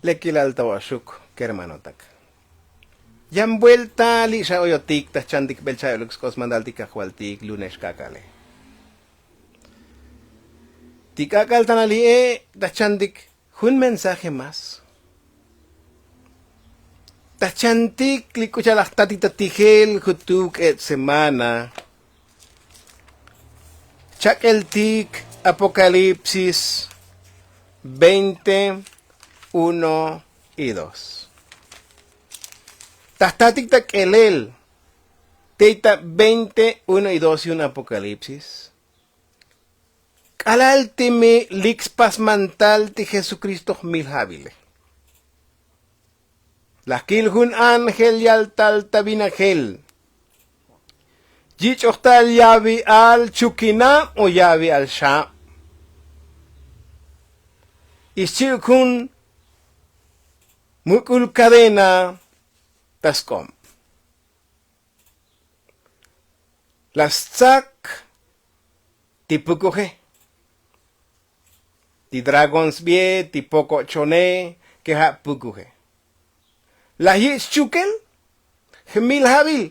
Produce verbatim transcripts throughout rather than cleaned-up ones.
Lekilal ta oxuk kermanotak, yan buelta li' xa oyotik ta jchantik bel cha'ebeluk sk'op smantal ti kajvaltik lunes xk'ak'ale. Ti k'ak'al ta na li'e' ta jchantik jun mensaje más. Ta jchantik li k'u cha'al laj tatik ta tijel jutub k'eeb semana. Chak'eltik apokalipsis veinte uno y dos. Ta jtatik ta k'elel tey ta veinte uno y dos yu'un apokalipsis, k'alal ti mi lik spasmantal ti jesukristo jmil ja'vile. Laj kil jun ángel yal tal ta vinajel, yich'oj tal yavi'al chukinab o yavi'al xab, y xchi'uk jun muk'ul kadena ta sk'ob. La stsak ti pukuje, ti dragón sbie, ti pokochone, ke ja' pukuje. La yich' chukel jmil jabil.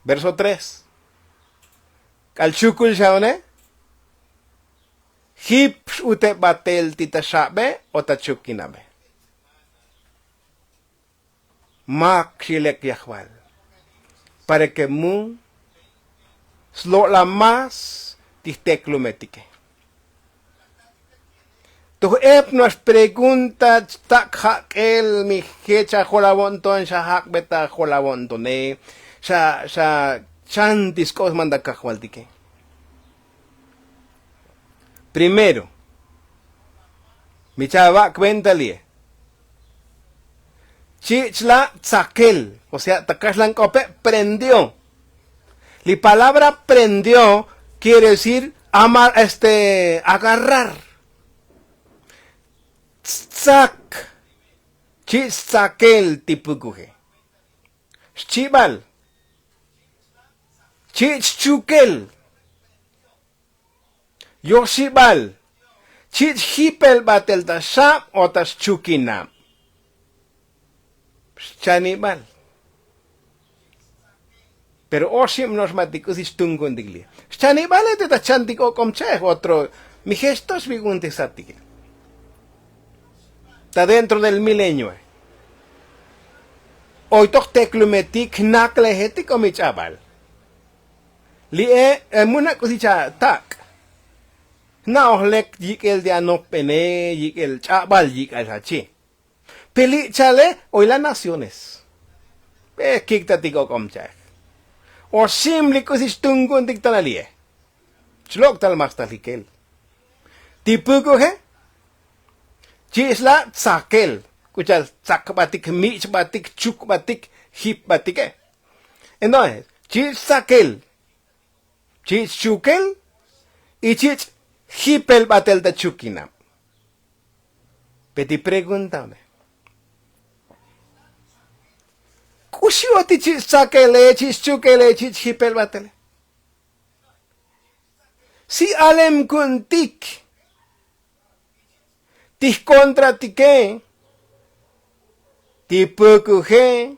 Verso tres. K'al chukul xa one, jip x'ute batel ti ta xabe o ta chukinabe. Mak xi lek yajval para ke mu slo'la más ti jteklumetike. Toj ep no'ox pregunta chtak' jak'el mi jech ajol avo'nton xa jak'beta ajol avo'ntone. Xa xa chan ti sk'op smanda kajvaltike. Primero, mi chava' cuenta li'e. Chich' la' tzakel, o sea ta kaxlan k'ope' prendio. Li palabra prendio kiere decir amar este agarrar. Tzak. Chich' tzakel ti pukuje. Xchibal. Chich' chukel. Yoxibal. Chich' jipel batel ta xab o ta xchukinab. Xchanibal. Pero oxib no'ox ma' ti k'usi xtunkuntik li' xchanibale te ta chantik ok'om cha'ej otro. Mi jech to xvik'untik satike ta dentro del milenioe. Oy toj teklumetik jnaklejetik o mi ch'abal. Li'e muna' k'usi cha' tak'. Jna'oj lek yik'el ti anopbene yik'el ch'abal yik'al xa chi. Peli' chale oy la naciones. Pe kiktatik ok'om cha'ej. Oxim li k'usi xtunkuntik ta na li'e. Chlok' tal mas ta likel ti pukuje. Chich' la' tzakel k'u cha'al tzakbatik mich'batik chukbatik jipbatike. Entonces chich' tzakel, chich' chukel y chich' jipel batel ta chukinab. Pe ti pregunta one, k'uxi o ti chich' tzakele chich' chukele chich' jipel batele? Si alem ku'untik ti jkontratike ti pukuje.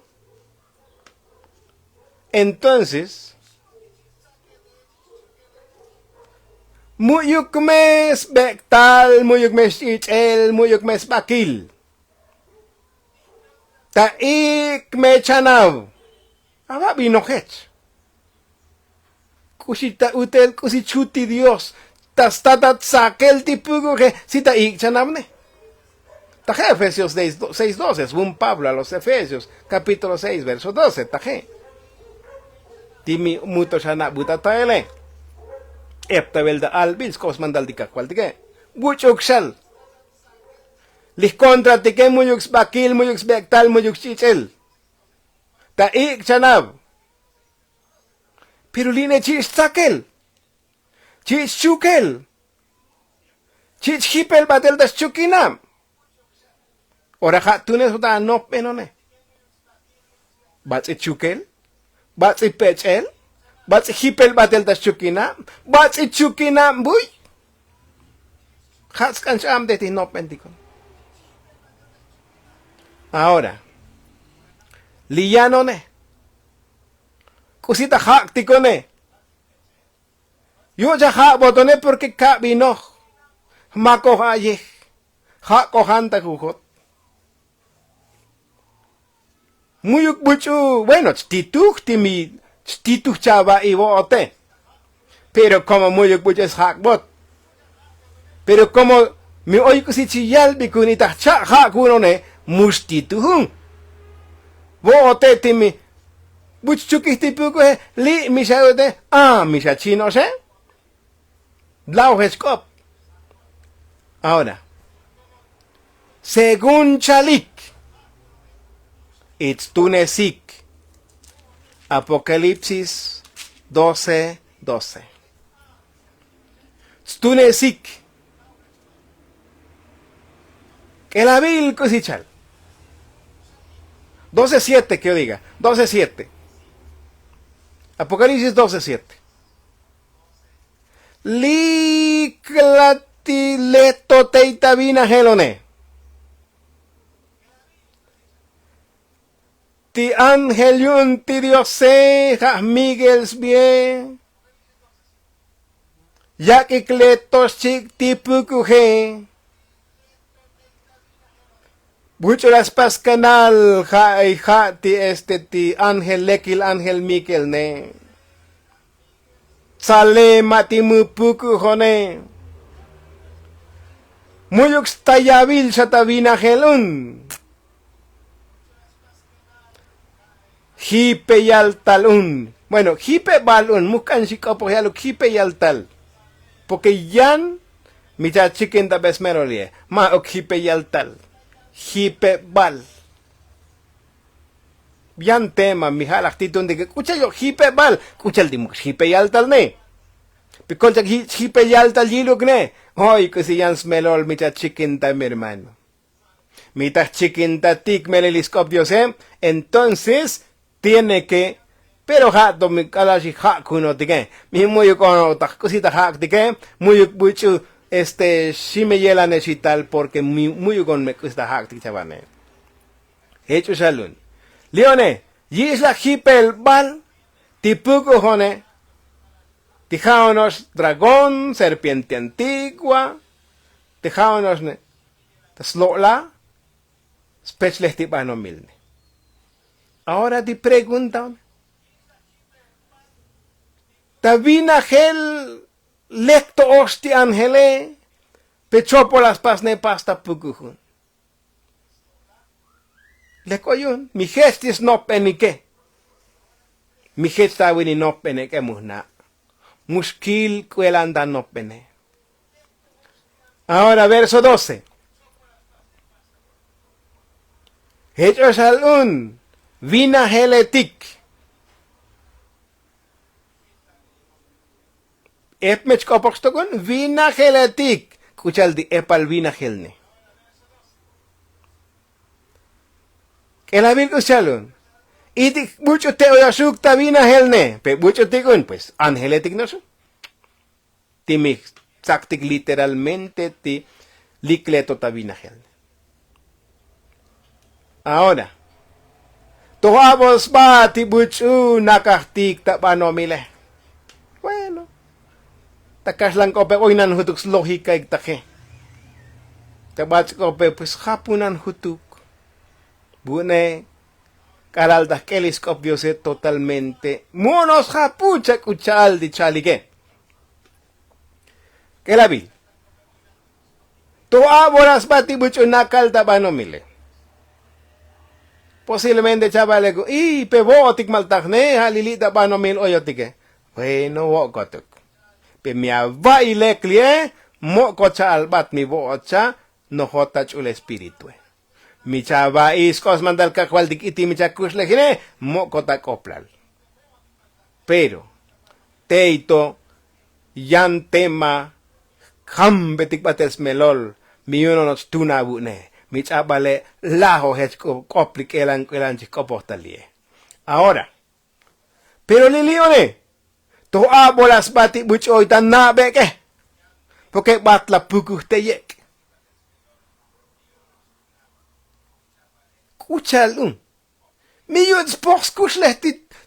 Entonces mu'yuk me sbek'tal mu'yuk me xch'ich'el mu'yuk me sbakil. Ta ik' me chanav. Ava' vinojech. K'uxi ta utel k'usi chuti dios ta sta ta tzakel ti pukuje si ta ik' chanavne. Taje efesios seis doce svun pablo a los efesios kapítulo seis verso doce taje. Ti mi muto xa nabutataele. Ep ta velta albil sk'op smantal ti kajvaltike. Buch'uk xal li jkontratike mu'yuk sbakil mu'yuk sbek'tal mu'yuk xch'ich'el. Ta ik' chanav. Pero li'ne chich' tzakel, chich' chukel, chich' jipel batel ta xchukinab. Ora ja' tunes o ta anopbenone. Bats'i chukel, bats'i pech'el, bats'i jipel batel ta xchukinab, bats'i chukinab buy. Ja' tsk'an ch'ab te ti jnopbentiko. Ahora li yanone k'usi ta jak'tikone. Yu' cha ja'botone porke kabinoj makoj a'yej. Jak'ojan ta jujot mu'yuk buch'u bueno chtituj ti mi chtituj chava'i vo'ote. Pero komo mu'yuk buch'u es jak'bot pero komo mi oy k'usi chi yalbikun y ta jcha' jak'unone mu xtitujun. Vo'ote ti mi buch chukij ti pukuje li' mi xa'ute a mi xachino'oxe. La'ojech k'op. Ahora según chalik y tstunesik apokalipsis doce doce. Tstunesik k'elavil k'usi chal. Doce siete ke yo diga doce siete. Apokalipsis doce siete. Likla ti letotey ta vinajelone. Ti ángel yu'un ti diose ja' miguel sbie. Yak'ik leto xchik' ti pukuje. Buch'u la spas kanal ja' ja' ti este ti ángel lekil ángel miguel ne. Tzale ma' ti mu pukujone. Mu'yuk sta yavil xa ta vinajel un. Jipe yaltal un. Bueno jipe bal un muk k'an xik'opoj yaluk jipe yaltal. Porke yan mi cha chikintabesmero li'e ma'uk jipe yaltal. Jipe bal. Yan tema mi ja' laj tituntike k'u cha'al yo'ok jipe bal k'u cha'al ti muk xjipe yaltal ne. Pi kolchak jipe yaltal yiluk ne. Oy k'usi yan smelol mi cha chikinta mi hermano. Mi ta jchikintatik melel isk'op diose. Entonces tiene ke pero ja' to mi k'alal xi jak'kunotike. Mi mu'yuk on ta jk'usi ta jak'tike mu'yuk buch'u este ximeyelanexital porke mu'yuk on me k'usi ta jak'tik chavane. Jech o xalun li'one yi'ix laj jipel bal ti pukujone. Ti ja'ono'ox dragón serpiente antigua ti ja'ono'oxne ta slo'la. Spechlej ti banomilne. Ahora ti pregunta ta vinajel lek to'ox ti ángele. Pe chopol la spasne pasta pukujun. Lek oyun mi jech ti snopbenike. Mi jech ta avini nopbenek'e mu jna'. Mu xkil k'uelan ta nopbene. Ahora verso doce. Jech o xal un vinajeletik. Ep me chk'opok xtokon vinajeletik k'u cha'al ti epal vinajelne. K'elavil k'u xcha'al un. Y ti buch'u te' oyoxuk ta vinajelne pe buch'utik un pues ángeletik no'oxun. Ti mi jtzaktik literalmente ti likleto ta vinajelne. Ahora to a'bol sba ti buch'u nakajtik ta banomile. Bueno ta kaxlan k'ope oy nan jutuk slojikaik taje. Ta bach' k'ope pues japu nan jutuk. Bu'une k'alal ta jk'el isk'op diose totalmente mu'uno sjapu chak' u cha'al ti chalike. K'elabil to a'bol la sba ti buch'u nakal ta banomile. Posiblemente chavaleku i pe vo'otik maltajne ja' lili' ta banomil oyotike. Bueno vo'kotuk. Pe mi ava'i lek li'e mo'kot cha albat mi vo'ot cha nojot ta ch'ul espiritue. Mi chava'i sk'op smantal kajvaltik iti mi chakuxlejine. Mo'kot ta k'oplal. Pero tey to yan tema jambetik batel smelol. Mi yunonoch tun avu'ne mi ch'abale lajojech k'op li k'elan k'uelan chijk'opoj ta li'e. Ahora pero li li'one to a'bol la sba ti buch'u oy ta na'bek'e. Porke bat la pukuj te yek'. Ucha'al un. Mi yu'un tspoj skuxlej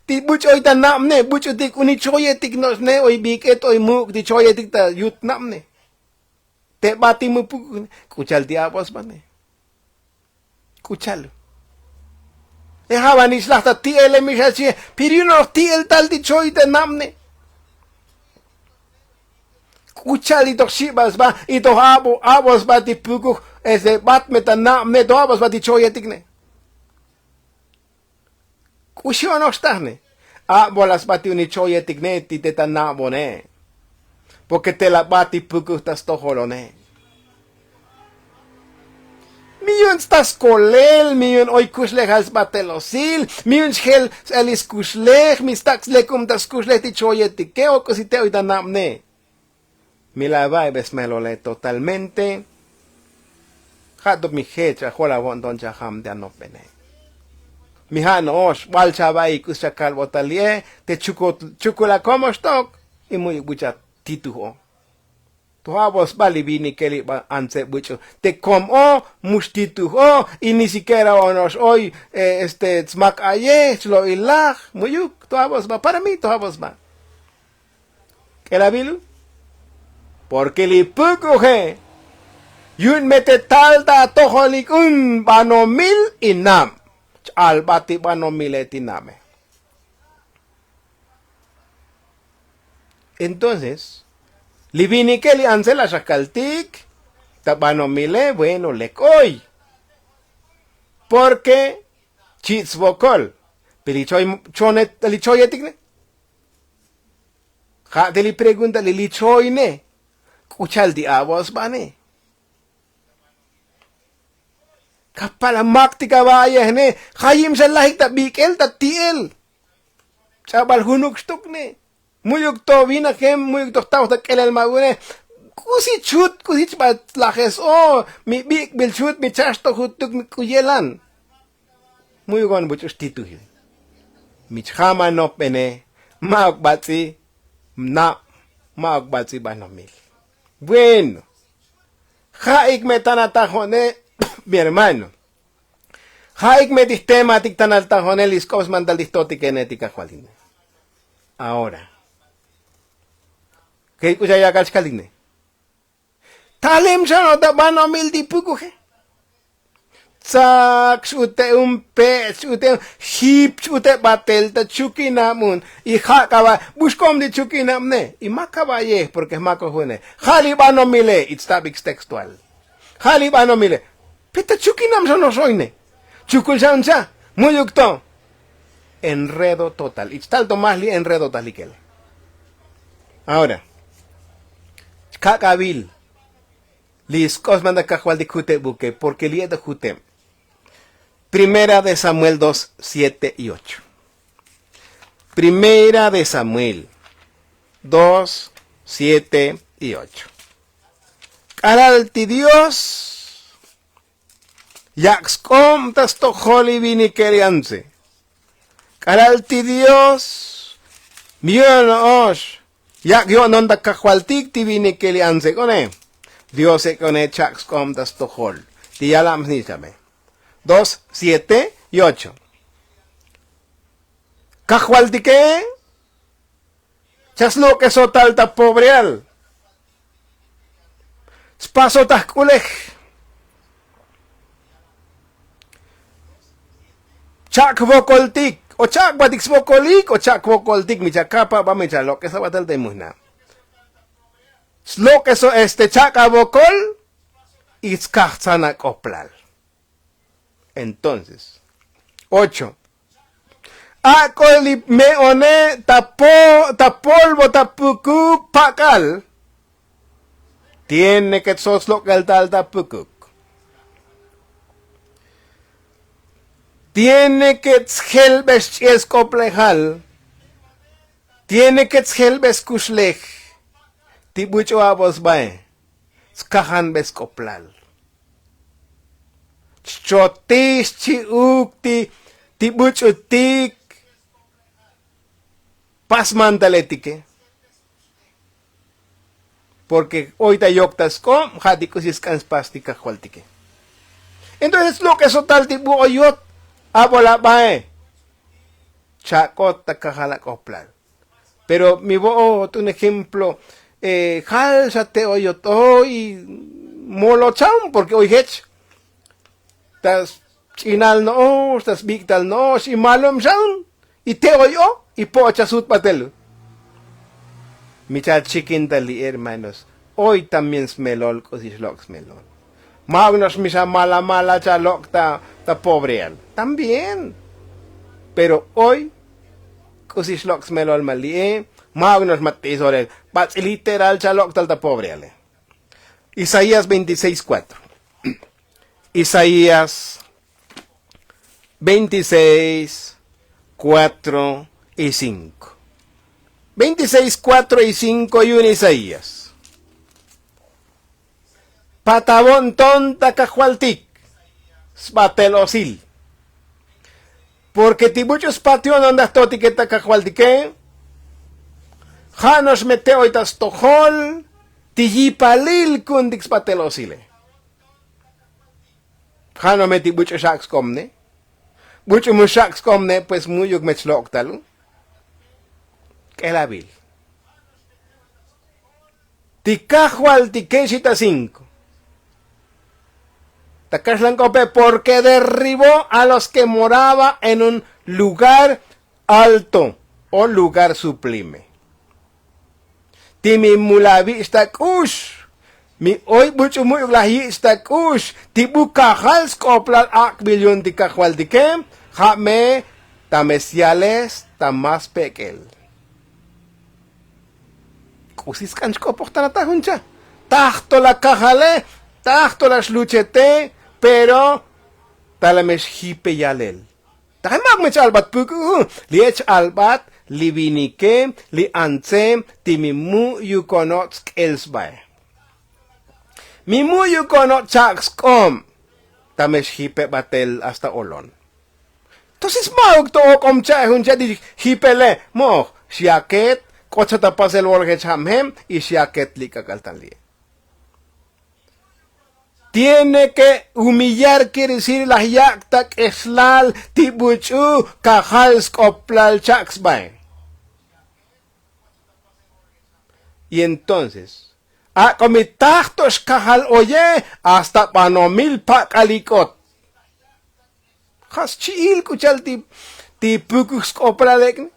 ti buch'oy ta nabne buch'utik uni choyetik no'oxne oy bik'et oy muk' ti choyetik ta yut nabne. Te bati mupuk k'ucha'al ti abosbane. K'ucha'al. Ejabanix laj ta ti'ele mixachi. Pir yu'un no'ox ti'el tal ti choy ta nabne. K'ucha'al itoj xibal sba itoj abo abo sba ti pukuj. Ese bat me ta nabne toj abo sba ti choyetik ne. K'uxi ono'ox tajne. Abo la sba ti uni choyetik ne ti te ta nabone. Porke te la bat ti pukuj ta stojolone. Mi yu'un sta skolel mi yu'un oy kuxlejal sba telosil. Mi yu'un xjel s-eli skuxlej mi stak' slekum ta skuxlej ti choyetike o k'usi te oy ta nabne. Mi la ba'i be smelole totalmente. Ja' to mi jech ajol avo'nton chajam ti anopbene. Mi ja' no'ox bal chava'i k'us chakalbota li'e te chukul akomoxtok. Y mu'yuk bucha tituj o. Toj abo sba li vinike li ba antse buch'u te kom o. Mu xtituj o y ni sikiera ono'ox oy este tsmak aye chlo'ilaj mu'yuk toj abo sba para mi toj abo sba. K'elavilu. Porke li puk'uje yu'un me te tal ta atojolik un banomil y nab. Ch'albat ti banomile ti nabe. Entonces li vinike li antse la xakaltik ta banomile bueno lek oy. Porke chich' svokol pe li choy chone li choyetik ne. Ja' te li pregunta li li choyne. K'ucha'al ti abo sbane. Kapala mak ti kava'ayejne. Jayim xa lajik ta bik'el ta ti'el. Ch'abal junuk xtukne. Mu'yuk to vinajem mu'yuk to jta'oj ta k'elel mabune. K'usi chut k'usi chba lajes o mi bik'bil chut mi chax to jutuk mi k'u yelan. Mu'yuk on buch'u xtitujil. Mi chjam anopbene. Ma'uk bats'i nab. Ma'uk bats'i banomil. Bueno. Ja'ik me tan atajo'ne. Mi hermano. Ja'ik me ti jtematik tan atajo'ne li sk'op smantal ti jtotikene ti kajvaltine. Ahora. Key k'ucha' yakal chkaltine. Talem xa no ta banomil ti pukuje. Tsak x'ute un pe' x'ute un jip x'ute batel ta chukinab un. Y ja' kaba' buxkom ti chukinab ne y ma kaba' yej porke jmakojune. Ja' li banomile y tstabik stextual. Ja' li banomile. Pe ta chukinab xa no'ox oy ne. Chukul xa un cha' mu'yuk to. Enredo total y chtal to maj li enredo talikele. Ahora. Chkak'avil. Li sk'op smantal kajvaltik jutebuke porke li eta juteb. Primera de samuel dos siete y ocho. Primera de samuel dos siete y ocho. K'alal ti dios yak' sk'ob ta stojol li vinike li antse. K'alal ti dios mi yo'on no'ox yak' yo'non ta kajvaltik ti vinike li antse k'one. Diose k'one chak' sk'ob ta stojol ti yalab snixabe. Dos siete y ocho. Kajvaltike cha slok'esot tal ta pobreal. Spasot ta jk'ulej. Chak' jvokoltik o chak' batik svokolik o chak' jvokoltik mi cha kapa' ba mi cha lok'es abatel ta imujna'. Slok'eso este chak' avokol. Y tskajtzan ak'oplal. Entonces ocho. Ak'o li me'one ta polvo ta pukuk pak'al. Tiene ke tsot slok'el tal ta pukuk. Tiene ke tsjelbe xch'iel sk'oplejal. Tiene ke tsjelbe skuxlej. Ti buch'u abo sbae tskajanbe sk'oplal. Chchotix chi'uk ti ti buch'utik pasmantaletike. Porke oy ta yok ta sk'ob ja' ti k'usi sk'an spas ti kajvaltike. Entonces lok'eso tal ti bu oyot. Abol abae. Chak'ot ta kajal ak'oplal. Pero mi vo'ot un ejemplo, jal xa te oy yot oy, molocham porque oy jech. Ta sch'inal no'ox, ta sbik'tal no'ox y malom xan. Y te oy o y po'ocha sut batel. Mi chal chikintal li hermanos. Oy también smelol k'usi xlok' smelol. Ma'uk no'ox mi xa mala mala chalok' ta pobreal también. Pero oy k'usi xlok' smelol ma li'e. Ma'uk no'ox ma t'isolel bats'i literal chalok' tal ta pobreale. Isaías veintiséis cuatro. Isaías veintiséis cuatro y cinco. Veintiséis cuatro y cinco yu'un isaías. Patavo'nton ta kajvaltik sbatel osil. Porque ti buch'u spat yo'nton ta jtotike ta kajvaltike ja' no'ox me te oy ta stojol ti yipalil ku'untik sbatel osile. Ja' no'ox me ti buch'u xak' sk'omne. Buch'u mu xak' sk'omne pues mu'yuk me chlok' tal u. K'elavil ti kajvaltike xi ta cinco. Ta kaxlan k'ope porque derribó a los ke moraba en un lugar alto o lugar sublime. Ti mi mu la vich' ta k'ux mi oy buch'u mu'yuk laj yich' ta k'ux ti bu kajal sk'oplal ak'bil yu'un ti kajvaltike. Ja' me ta me syales ta mas pek'el. K'usi sk'an xk'opojtanata jun cha'. Tajto la kajale tajto la xluchete. Pero ta la me xjipe yalel. Taje ma'uk me ch-albat puk'u' li'e ch-albat li vinike li antse ti mi mu'yuko'not sk'el sbae. Mi mu'yuko'not chak' sk'ob ta me xjipe batel hasta olon. Tonces ma'uk to ok'om cha'e jun cha' ti jipele. Mo'oj xyaket k'ot xa ta pasel volje chjabjem y xyaket li' k'ak'al tan li'e. Tiene ke humillar quiere decir laj yak' ta k'ejlal ti buch'u kajal sk'oplal chak' sbae. Y entonces ak'o mi tajto xkajal oye hasta banomil pak'al ik'ot. Ja' schi'il k'u cha'al ti pukuj sk'oplal ek'ne.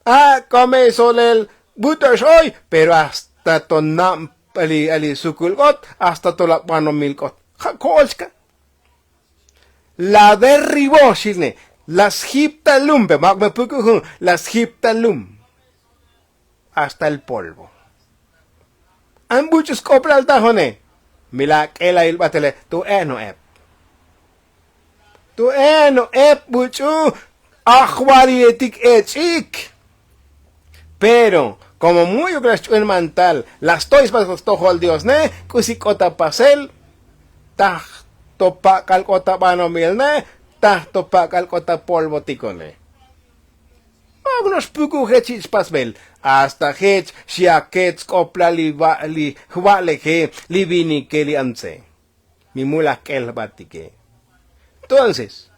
Ak'o me solel buto'ox oy pero hasta to nab' ali sukul k'ot hasta to la banomil k'ot. Ja' ko'ol chka. La derribó xilne. La sjip ta lum pe ma'uk me puk'u' jun la sjip ta lum. Hasta el polvo. An buch'u sk'oplal ta jone. Mi la k'el ail batele tu eno ep. Tu eno ep buch'u ajvaliletik ech'ik. Pero komo mu'yuk la xch'un mantal la stoy sba stojol diosne. K'usi k'ot ta pasel taj to pak'al k'ot ta banomilne. Taj to pak'al k'ot ta polvotikone. Ma'uk no'ox puk'u' jech yich' pasbel hasta jech xyaket sk'oplal li va'leje li vinike li antse. Mi mu laj k'el jbatike. Entonces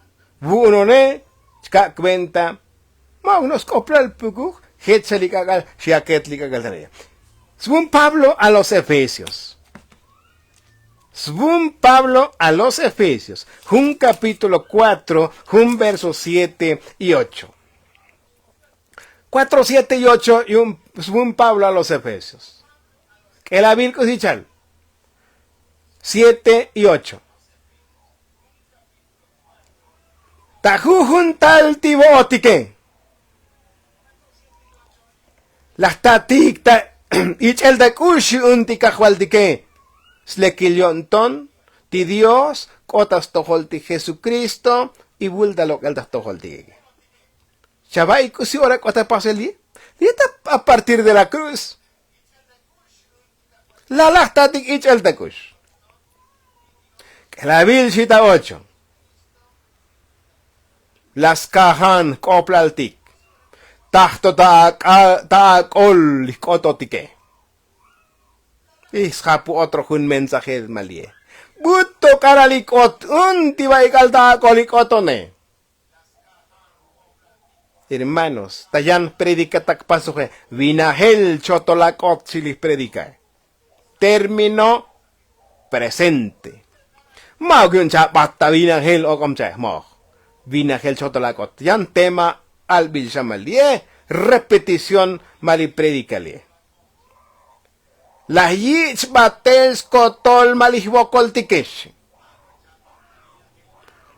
vu'unone chka' kuenta. Ma'uk no'ox sk'oplal pukuj jech xa li k'ak'al xyaket li k'ak'al tane. Svun pablo a los efesios. Svun pablo a los efesios jun kapítulo kuatro jun verso siete y ocho. Kuatro siete y ocho yu'un svun pablo a los efesios. K'elavil k'usi chal siete y ocho. Ta jujun tal ti vo'otike laj tatik ta ich'el ta k'ux yu'un ti kajvaltike. Slekil yo'nton ti dios k'ot ta stojol ti jesukristo. Y vul ta lok'el ta jtojoltike. Chava'i k'usi ora k'ot ta pasel li' li' ta a partir de la kruz. Lalaj tatik ich'el ta k'ux. K'elavil xi ta ocho. La skajan jk'oplaltik tajto ta ak'ol li jk'ototike. Ij sjapu' otro jun mensaje ma li'e. Bu to k'aral ik'ot un ti ba'ik'al ta ak'ol ik'otone. Hermanos, ta yan predikatak pasuje vinajel chotol ak'ot xilij predikae. Término presente. Ma'uk yu'un chabat ta vinajel ok'om cha'ej moj. Vinajel chotol ak'ot yan tema albil xamal ye repetición mali predikal ye. Laj yich' batel skotol ma lij vokoltikex.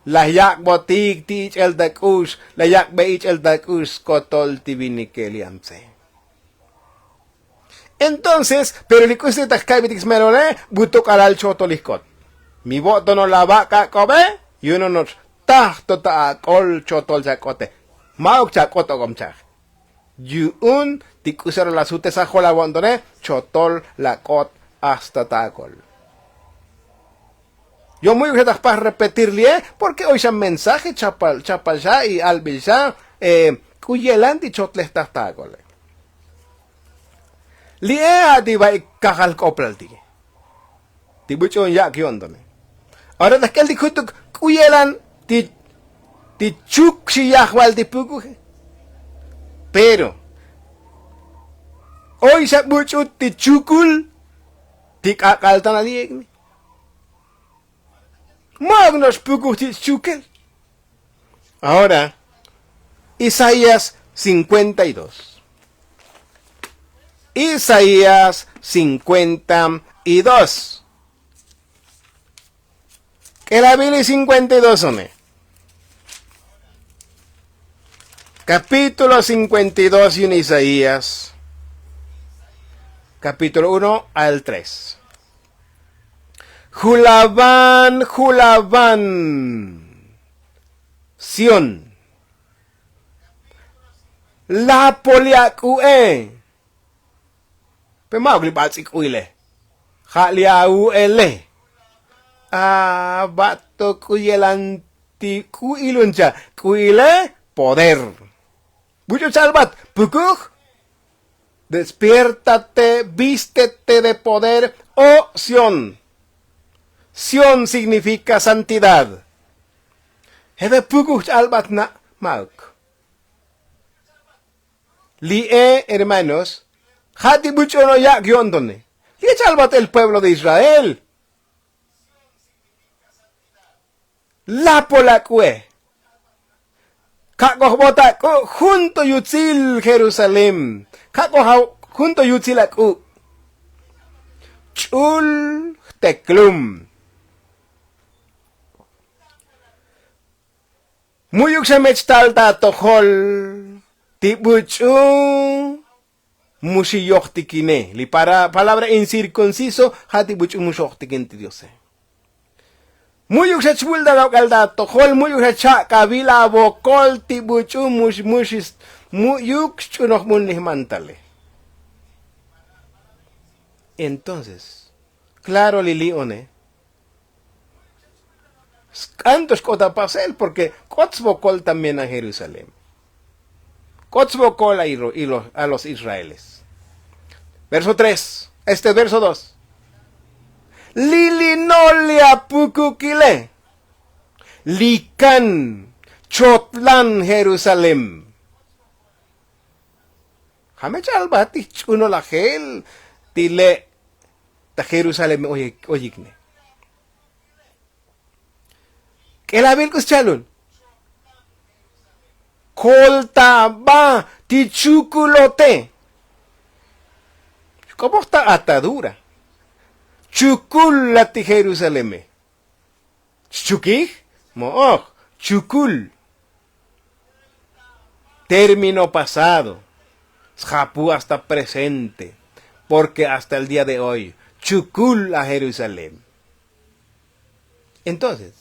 Laj yak'botik ti ich'el ta k'ux laj yak'be ich'el ta k'ux skotol ti vinikel yan tse. Entonces pero li k'uxtik ta jka'ybetik smelone bu to k'alal chotol ijk'ot. Mi vo'tono la vak' ak'obe yu'un onoch taj to ta ak'ol chotol chak'ote. Ma'uk chak'ot ok'om cha'ej. Yu'un ti k'usi ora la sutesaj jol avo'ntone chotol la k'ot hasta ta ak'ol. Yo mu'yuk xa ta jpaj repetir li'e porke oy xa mensaje chapal chapal xa y albil xa. K'u yelan ti chotlejtaj ta ak'ole. Li'e a' ti va'ik kajal jk'oplal ti ti buch'u'un yak' yo'ntone. Ora ta jk'el ti jutuk k'u yelan ti ti chuk xi yajval ti pukuje. Pero oy xa buch'u ti chukul ti k'ak'al tan ali ek'ni. Ma'uk no'ox pukuj chi' chukel. Ahora isaías cinkuenta y dos. Isaías cinkuenta y dos. K'elavili cinkuenta y dos one. Kapítulo cinkuenta y dos yun isaías. Kapítulo uno al tres. Julavan julavan sión. Lapol li ak'u'e. Pe ma'uk li bats'i k'u'ile. Ja' li au'ele. Abato k'u yelan ti k'u'il un cha' k'u'ile. Poder. Buch'u cha'albat pukuj. Despiértate vístete de poder. O sión. Sión signifika santidad. Jebe pukuj ch'albat na' ma'uk. Li'e hermanos ja' ti buch'uno yak' yo'ntone. Li'e ch'albat el pueblo de israel. Lapol ak'u'e. Kak'ojbot ak'u' jun to yutsil jerusalem. Kak'oj jun to yutsil ak'u'. Ch'ul jteklum. Mu'yuk xa mech tal ta atojol ti buch'u mu xi yojtikine li palabra incirkunciso. Ja' ti buch'u mu xojtikin ti diose. Mu'yuk xa chvul ta lok'el ta atojol mu'yuk xa chak' avil avokol ti buch'u mu xi mu'yuk xch'unoj mun li jmantale. Entonces klaro li li'one. Sk'an to xk'ot apasel porke k'ot svokol también a jerusalem. K'ot svokol a los israeles. Verso tres este verso dos. Li li nol li apukukile. Li kan chotlan jerusalem. Ja' me ch'albat ti jch'unolajel ti le' ta jerusalem oyikne. K'elabil k'us cha'lun. Kolta ba ti chukulote. Xk'opoj ta atadura. Chukul la ti jerusaleme. Xchukij mo'oj. Chukul. Término pasado. Sjapu hasta presente. Porke hasta el día de hoy chukul a jerusalem. Entonces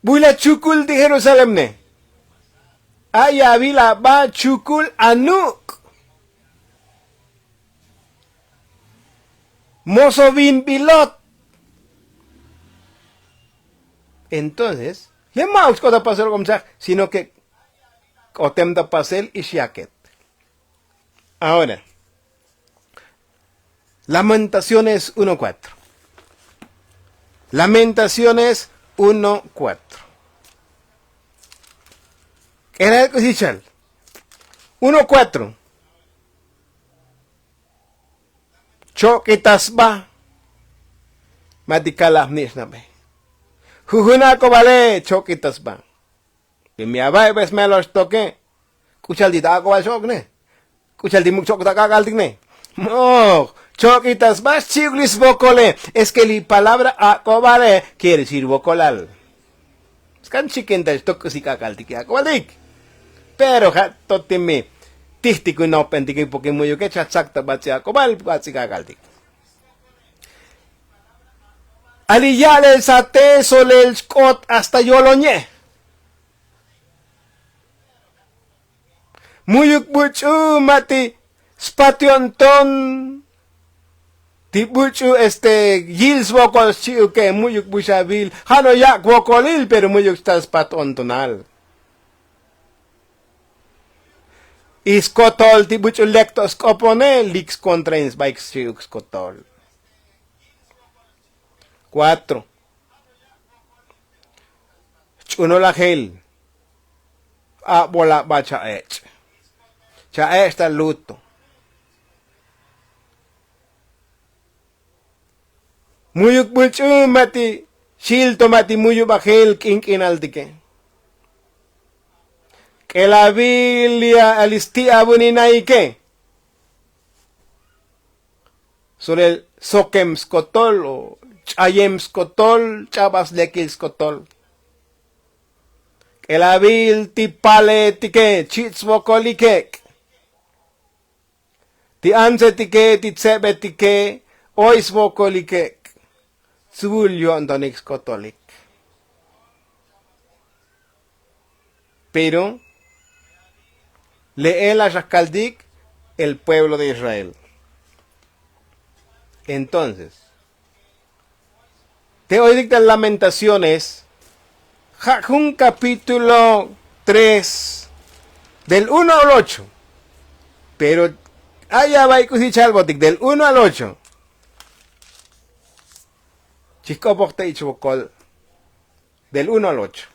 bu la chukul ti jerusalem ne. Ay avil aba chukul anuk'. Moso vinbilot. Entonces le ma'uk xk'ot apasel ok'om chaj sino ke k'otem ta pasel ix yaket. Ahora lamentaciones uno kuatro. Lamentaciones uno cuatro. K'elal k'usi chal. Uno cuatro. Chok'itasba. Ma ti kalaj nix nabe. Jujun ak'obale chok'itasba. Te mi aba'i bes melo xtoke. K'u cha'al ti ta ak'obal x'ok'ne? K'u cha'al ti muk' chok' ta k'ak'al tikne? Moj. Chok'itasba xchi'uk li svokole. Es ke li palabra ak'obale kiere decir vokolal. Skan chikin ta xtok k'usi k'ak'al tik ak'obal tik. Pero ja' to ti mi tijtik u nopen tik porke mu'yuke cha tsak ta bats'i ak'obal bats'i k'ak'al tik. Ali ya'lel sate solel xk'ot hasta yolonye. Mu'yuk buch'u ma' ti spat yo'nton. Ti buch'u este yil svokol xchi'uke mu'yuk buxavil ja' no yak' vokolil pero mu'yuk xtal spat o'ntonal. Y skotol ti buch'u lek to sk'opone lik skontrain sbaik xchi'uk skotol. Cuatro. Jch'unolajel. A'bolaba cha'ech'. Cha'ech' ta luto. Mu'yuk buch'u ma' ti xil to ma' ti mu'yubajel k'ink'inaltike. K'elavil li a li sti' avuninaike. Solel sokem skotol o ch'ayem skotol ch'abal slekil skotol. K'elavil ti paletike chich' svokolikek'. Ti antsetike ti tsebetike oy svokolikek'. Svul yo'ntonik skotolik. Pero le'el la xajkaltik el pueblo de Israel. Entonces te oy tik ta lamentaciones ja' jun kapítulo tres del uno al ocho. Pero ay aba'i k'usi chalbotik del uno al ocho. Chijk'opoj ta ich vokol del uno al ocho.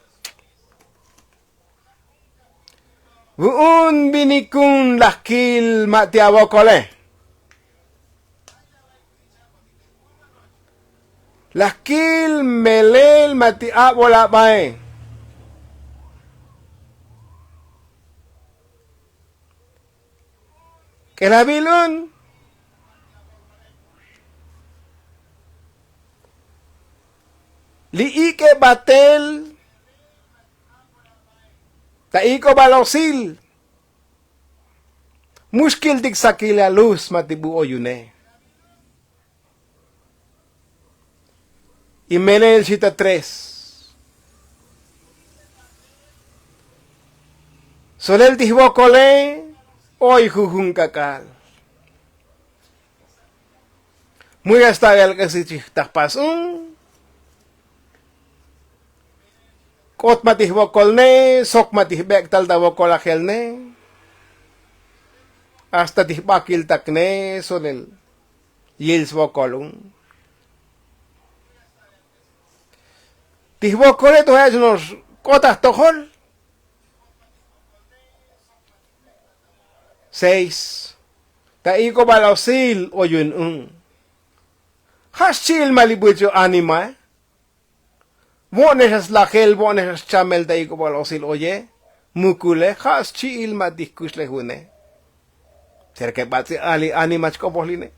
Vu'un vinikun laj kil ma' ti avokole. Laj kil melel ma' ti avolabae. K'elabil un li ik'e batel ta ik'obal osil. Mu xkiltik sakil a luz ma' ti bu oyune. Y melel xita tres solel ti jvokole oy jujun k'ak'al. Muya sta el k'esi chijtaj pas un k'ot ma' ti jvokolne sok ma' ti jbek'tal ta vokolajelne. Hasta ti jbakiltakne solel yil svokol un. Ti jvokole to jech no'ox k'ot ta jtojol. Seis. Ta ik'obal osil oyun un ja' xchi'il ma' li buch'u animae. Vo'nex xa slajel vo'nex xa xchamel ta ik'obal osil oye. Mukule ja' xchi'il ma' ti jkuxlejune. Sera ke bats'i ali anima chk'opojline?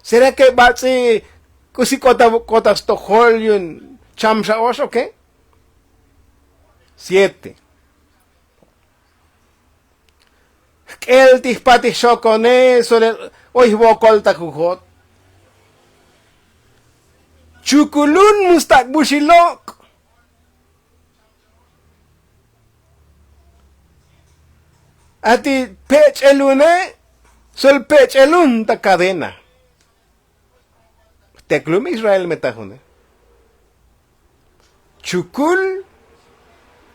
Sera ke bats'i k'usi k'ot ta stojol yu'un cham xa ox oke? Siete. Jk'el ti jpatij xokone solel oy jvokol ta jujot. Chukulun mu stak' buxilok'. Ati pech'elune sol pech'elun ta kadena. Jteklum israel me ta june. Chukul,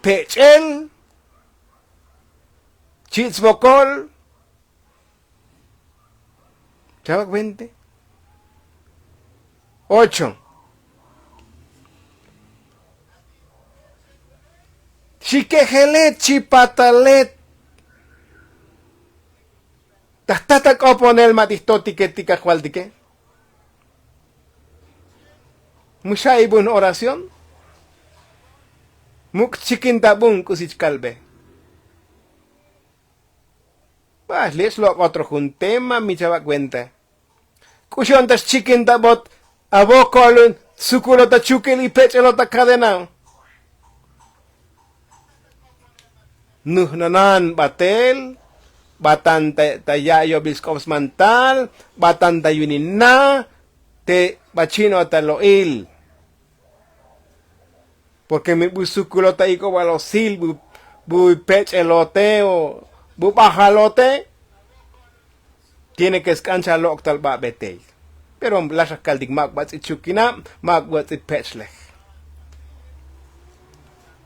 pech'el, chich' svokol. Chavak veinte. Ocho. Xikejelet chipatalet. Ta jta ta k'oponel ma' ti jtotike ti kajvaltike. Mu xa' ibun oración. Muk' chikintabun k'usi chkalbe. Ba xlech lo' otro jun tema mi chava' kuenta. K'uxi on ta xchikintabot avokol sukulot ta chukil y pech'elot ta kadena. Nujnanan batel batan ta ya'iyobil sk'op smantal batan ta yunina. Te ba chino ta lo'il. Porke mi bu sukulot ta ik'obal osil bu pech'elote o bu bajalote. Tiene ke sk'an cha lok'tal ba betey. Pero laxak kaltik mak bats'i chukinab mak bats'i pech'lej.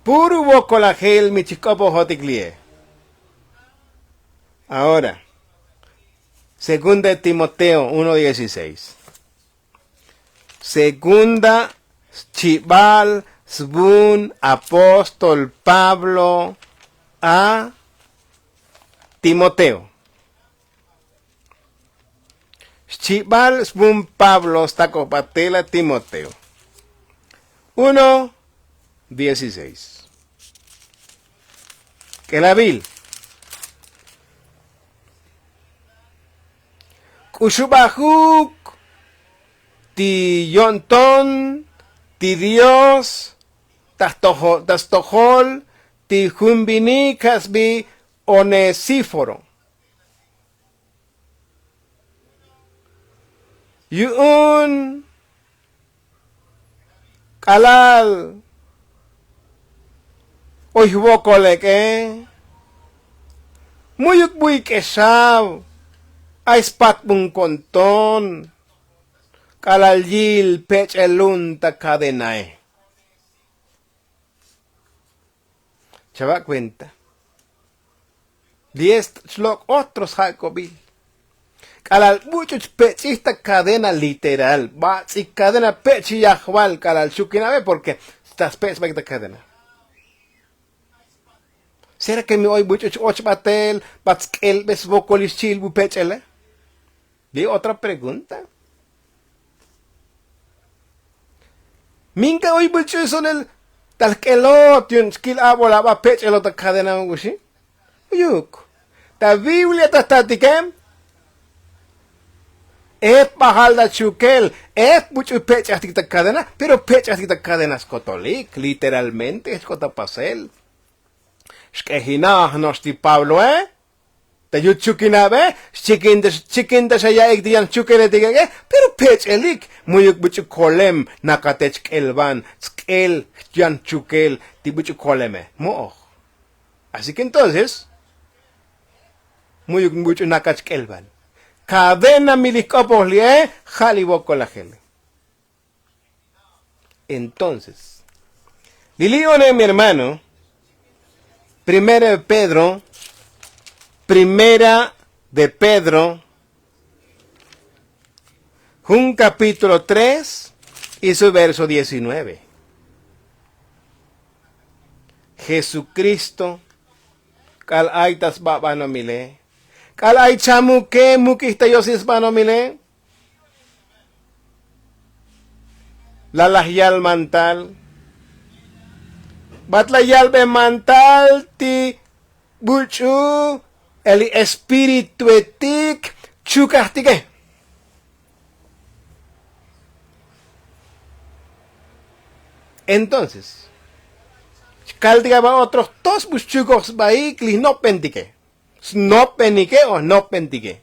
Puru vokolajel mi chik'opojotik li'e. Ahora segunda de timoteo uno dieciseis. Segunda xchibal svun apóstol pablo a timoteo. Xchibal svun pablo stak'opatel a timoteo. Uno dieciseis. K'elabil k'uxubajuk ti yo'nton ti dios ta stojol ti jun vinik ja' sbi onesíforo. Yu'un k'alal oy jvokol ek'e mu'yuk bu ik'exav ay spatbun ko'nton k'alal yil pech'elun ta kadenae. Chava' kuenta li'e xlok' otro sjak'obil k'alal buch'u chpech'ij ta kadena literal bats'ik kadena pech'ij yajval k'alal xukinabe porke ta spech' sbaik ta kadena. Sera ke mi oy buch'u ch-och batel bat sk'elbe svokol ixchi'il bu pech'ele? Li' otra pregunta. Minka uy buch'u solel tal jk'elot yu'un chkil abol aba pech'elot ta kadena un kuxi. Uyuk ta biblia ta jtatike. Et bajal ta chukel et buch'u pech'ajtik ta kadena pero pech'ajtik ta kadena skotolik literalmente jech k'ot ta pasel. Xk'ejinaj no'ox ti pabloe ta yut chukinabe xchikinta xa ya'ik ti yan jchukeletike. Pero pech'elik mu'yuk buch'u kolem nakate chk'elvan tsk'el yan jchukel ti buch'u koleme mo'oj. Así ke entonces mu'yuk buch'u nakach k'elvan kadena mi li jk'opoj li'e ja' li vokolajele. Entonces li li' one mi hermano primera de pedro primera de pedro jun kapítulo tres y su verso diecinueve. Jesukristo k'al ay ta sba banomile k'al ay chamuke muk'ij ta yosil sbanomile. Lalaj yal mantal bat la yalbe mantal ti buch'u eli espirituetik chukajtike. Entonces kaltik aba otro jtos bu xchukoj sbaik li jnopbentike. Snopbenike o jnopbentike.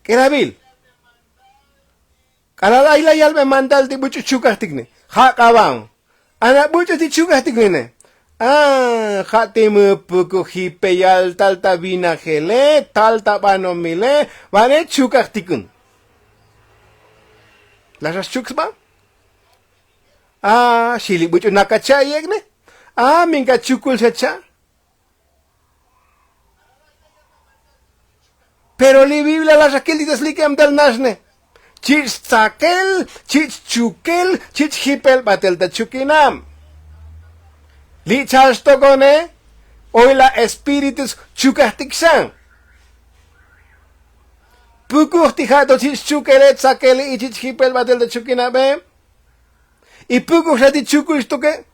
K'elabil k'alal ay la yalbe mandal ti buch'u chukajtikne ja' k'aba'on ana buch'u ti chukajtiknine. A ja' ti mupuku jipeyal tal ta vinajele tal ta banomile va'ne chukajtikun. La xa xchuk sba a xili buch'u nakacha' yek'ne. A minka chukul xa cha'. Pero li biblia laxakil ti ta slik'em tal naxne chich' stsakel chich' chukel chich' jipel batel ta chukinab. Li' chal xtokone oy la espíritus chukajtik xa. Pukuj ti ja' to chich' chukele tsakele y chich' jipel batel ta chukinabe. Y pukuj xa ti chukul xtoke.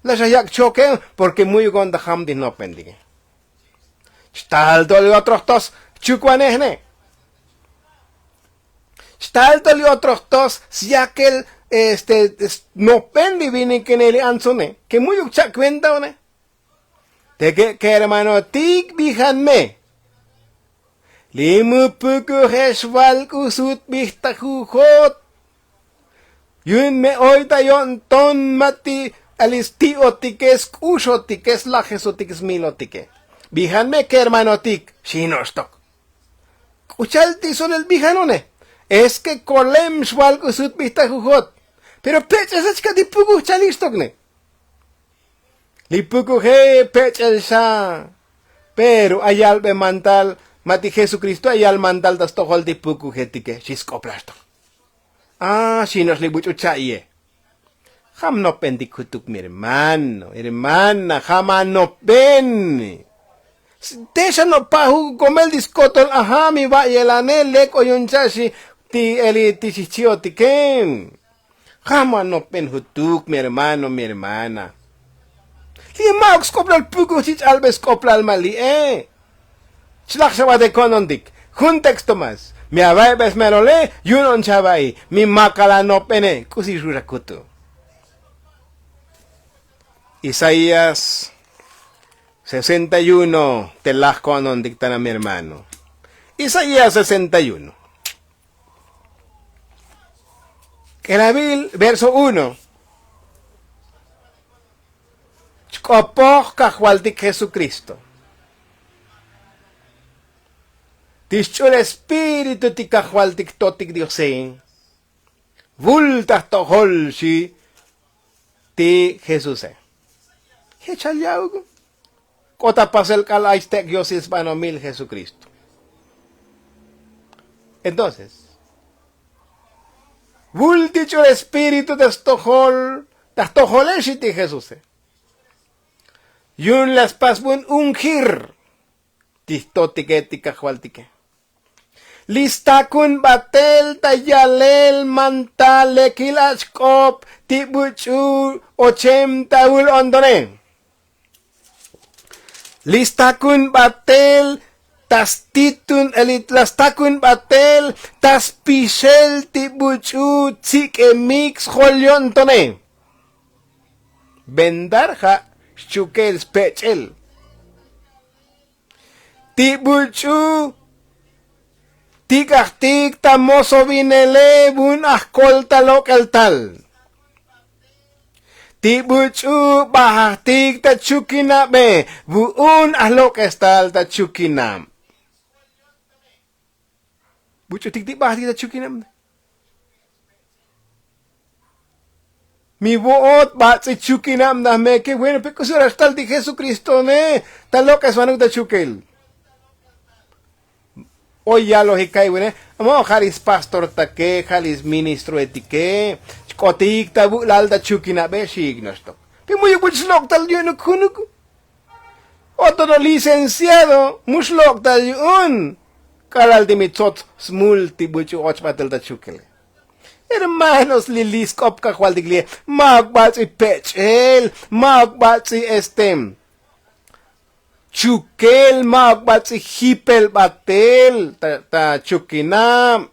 La xa yak' choke. Porke mu'yuk on ta jam ti jnopentike. Chtal to li otro jtos chukwanej ne. Chtal to li otro jtos syakel este nopen li vinikine li antsone ke mu'yuk chak' kuenta one. Teke' kermanotik bijan me. Li mu pukujex val k'u sutbij ta jujot. Yu'un me oy ta yo'nton ma' ti ali sti'otike sk'uxotike slajesotike smilotike. Bijan me kermanotik xino'xtok. K'u chal ti sonel bijanone. Es ke kolem xval k'u sutbij ta jujot. Pero pech'esach ka ti pukuj chali' xtokne. Li pukuje pech'el xa. Pero ayalbe mantal ma' ti jesukristo ayal mantal ta stojol ti pukujetike xi sk'oplaxtok. A xino'x li buch'u cha'ye. Jam nopentik jutuk mi hermano hermana jam anopen. Te xa nopa' ju komel ti skotol aja' mi va'yelane lek oyon cha'xi ti eli ti xijchi'otike. Jam anopen jutuk mi hermano mi hermana. Li' ma'uk sk'oplal pukuj chi ch'albe sk'oplal ma' li'e. Chlaj xa bate ko'nontik jun texto más mi ava'ibe smelole. Yu'un on chava'i mi makal anopene k'usi xu' xa kutu'. Isaías sesenta y uno. Te laj ko'nontik tana mi hermano. Isaías sesenta y uno. K'elavil verso uno. Chk'opoj kajvaltik jesukristo. Ti xch'ul espíritu ti kajvaltik totik diose. Vul ta jtojol xi ti jesuse. Jechal ya'uk. K'ot ta pasel k'al ay stek' yosil sbanomil jesukristo. Entonces vul ti ch'ul espíritu ta stojol ta jtojole xi ti jesuse. Yu'un la spas vun ungir ti jtotike ti kajvaltike. Li stakun batel ta yalel mantal lekil ach'k'op ti buch'u ochem ta vul ontone. Li stakun batel ta stitun la stakun batel ta spixel ti buch'u tsik'emik sjol yo'ntone. Vendar ja' xchukel spech'el ti buch'u tik'ajtik ta mosovinele vun ajkol ta lok'el tal. Ti buch'u bajajtik ta chukinabe vu'un ajlok'es tal ta chukinab. Buch'utik ti bajajtik ta chukinab. Mi vo'ot bats'i chukinab naj meke bueno pe k'usi ora xtal ti jesukristone ta lok'esvanuk ta chukel. Oy yalojik ka'iy vune. Mo' ja' li spastortake ja' li sministroetike xk'otik ta vu'lal ta chukinabe xi'ik noxtok. Pe mu'yuk buch' xlok'tal yu'unuk junuk. Otro licenciado mu xlok'tal yu'un. K'alal ti mi tsots smul ti buch'u och batel ta chukele. Hermanos li li sk'op kajvaltik li'e. Ma'uk bats'i pech'el ma'uk bats'i este chukel ma'uk bats'i jipel batel ta chukinab.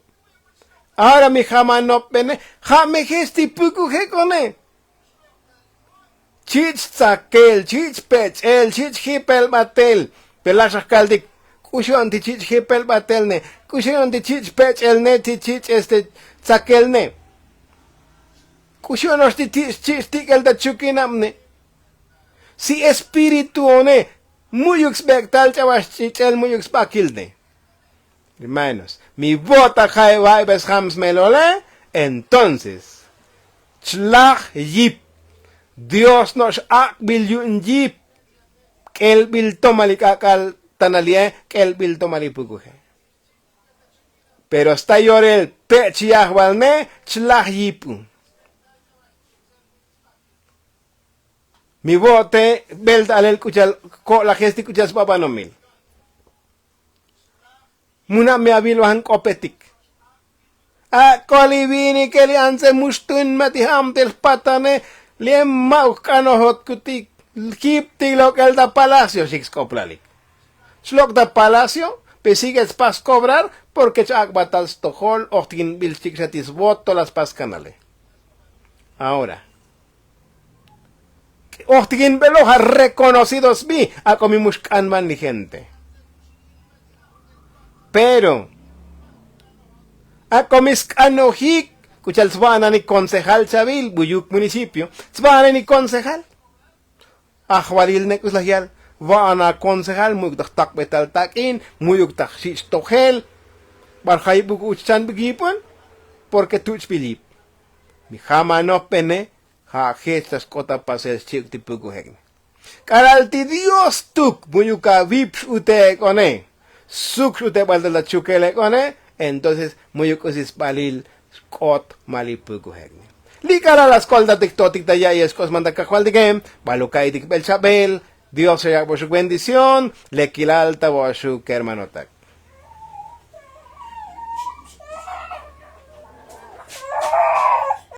Ahora mi jamanopbene ja' me jech ti pukujek'one. Chich' tsakel chich' pech'el chich' jipel batel. Pe laj xa jkaltik k'uxi on ti chich' jipel batel ne? K'uxi on ti chich' pech'el ne ti chich' este tsakel ne? K'uxi ono'ox ti chich' tik'el ta chukinab ne? Si espíritu one mu'yuk sbek'tal ch'abal xch'ich'el mu'yuk sbakil ne. Hermanos mi vo'ta ja' eva'ibes jam smelole. Entonces chlaj yip. Dios no'ox ak'bil yu'un yip. K'elbil tomal ik'ak'al tana li'e k'elbil tomal ipukuje. Pero sta yorel pech' yajvalne chlaj yip u. Mi vo'te bel ta alel k'u cha'al ko'lajestik k'u cha'al sba banomil. Muna' mi avil vajan k'opetik. Ak'o li vinike li antse muxtun ma' ti ja'amtel jpatane. Li ema'uk k'anojotkutik jiptik lok'el ta palacio xik sk'oplalik. Xlok' ta palacio pe sigue tspas kobrar. Porke ch'ak'batal stojol ojtikinbil xchik xa ti svoto la spas kanale. Ahora ojtikinbeloj a rekonocido sbi. Ak'o mi mux k'anban li gente. Pero ak'o mi sk'anojik k'u cha'al sva'ananik konsejal chavil buyuk municipio. Sva'ananik konsejal ajvalil ne k'u slaj yal. Va'ana konsejal mu'yuk ta jtakbetal tak'in mu'yuk ta jxich' tojel. Bar jayibuk uch chanbik yipun porke tuch'bil yip. Mi jamanopene ja' jech ta xk'ot ta pasel xchi'uk ti pukujekne. K'alal ti dios tuk mu'yuk avip x'ute ek'one. Suk x'ute bal ta ta chukel ek'one. Entonces mu'yuk k'usi sbalil xk'ot ma' li pukujekne. Li k'alal la skoltatik totik ta ya'iye xk'osman ta kajvaltike. Baluk ka'itik bel chabel. Dios xa yak'boxuk bendición. Lekilal ta vo'oxuk kermanotak.